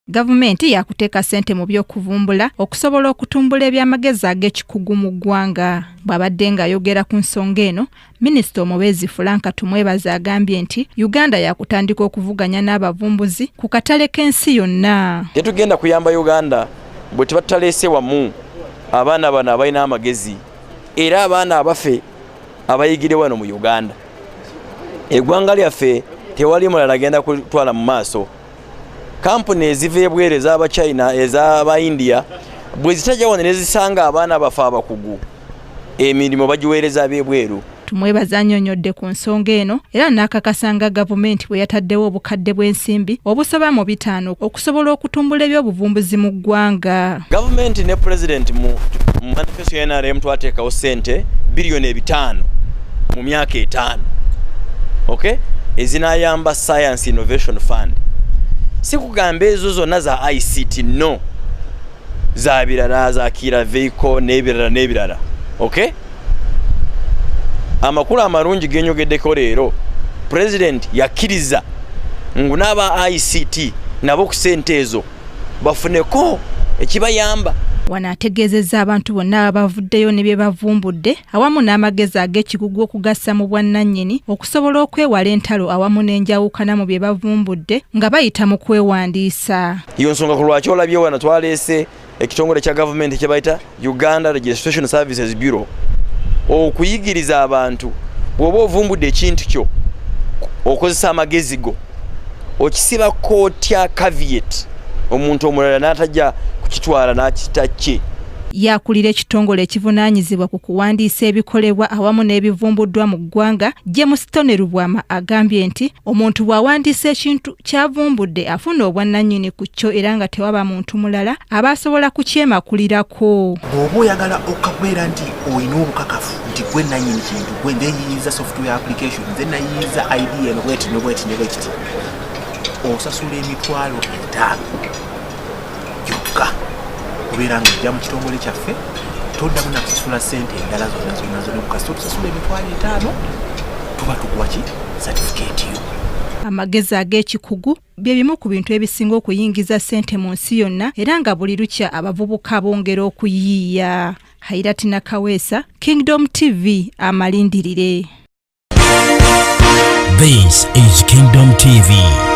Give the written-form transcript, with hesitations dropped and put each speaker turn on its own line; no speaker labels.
Gavumenti yakuteeka ssente mu by'okuvumbula okusobola okutumbula ebyamagezi ag'ekikugu mu ggwanga. Bw'abadde ng'ayogera ku nsonga eno, minisita omubeezi Frank Tumwebaze agambye nti Uganda yakutandika okuvuganya n'abavumbuzi ku katale k'ensi yonna.
Tetugenda kuyamba Uganda bwe tuba tutaleese wamu abaana bano abalina amagezi era abaana abaffe abayigire wano mu Uganda. Eggwanga lyaffe tewali mulala agenda kutwala mu maaso. Kampuni eziva ebweru ez'Abachina, ez'Abaindia bwe zitajja wano ne zisanga abaana baffe abakugu, emirimu bagiweereza ab'ebweru.
Tumwebaze annyonnyodde ku nsonga eno era n'akakasa nga gavumenti bwe yataddewo obukadde bw'ensimbi obusoba mu 500 okusobola okutumbula eby'obuvumbuzi mu ggwanga.
Gavumenti ne pulezidenti mu manifesto ya NRM twateekawo ssente biliyoni 500 mu myaka 5, okay, ezinaayamba Science Innovation Fund. Si kugamba ezo zonna za ICT, no, za birala, za Kiira vehicle n'ebirala n'ebirala. Okay, amakulu amalungi genyogeddeko leero, pulezidenti yakkiriza ngu n'aba ICT nabo ku ssente ezo bafuneko ekibayamba.
Wano ategeezezza abantu bonna abavuddeyo ne bye bavumbudde awamu n'amagezi ag'ekikugu okugassa mu bwannannyini okusobola okwewala entalo awamu n'enjawukana mu bye bavumbudde nga bayita mu kwewandiisa.
Iyo nsonga ku lwaki olabye wano twaleese ekitongole kya gavumenti kye bayita Uganda Registration Services Bureau okuyigiriza abantu bw'oba ovumbudde ekintu kyo okozesa amagezi go okisiba kootya caveat omuntu omulala n'atajja kukitwala n'akita kye.
Yakulira ekitongole ekivunaanyizibwa ku kuwandiisa ebikolebwa awamu n'ebivumbuddwa mu ggwanga, James Tony Lubwama agambye nti omuntu bw'awandiisa ekintu ky'avumbudde afuna obwannannyini ku kyo era nga tewaba muntu mulala aba asobola kukyemakulirako.
Bw'oba oyagala okubeera nti olina obukakafu nti gwe nannyini kintu, gwe nze nyiyiza software application, nze nayiyiza idea eno bweti ne bweti ne bwekiti, osasula 50,000 gyokka kubeera ng'ojja mu kitongole kyaffe, toddamu nakusasula ssente endala zonna zonna zonna. Kasita otusasula 50,000 tuba tukuwa ki satifikeeti yo.
Amagezi ag'ekikugu bye bimu ku bintu ebisinga okuyingiza ssente mu nsi yonna era nga buli lukya abavubuka bongera okuyiiya. Hairati Nakaweesa, Kingdom TV, amalindirire.
This is Kingdom TV.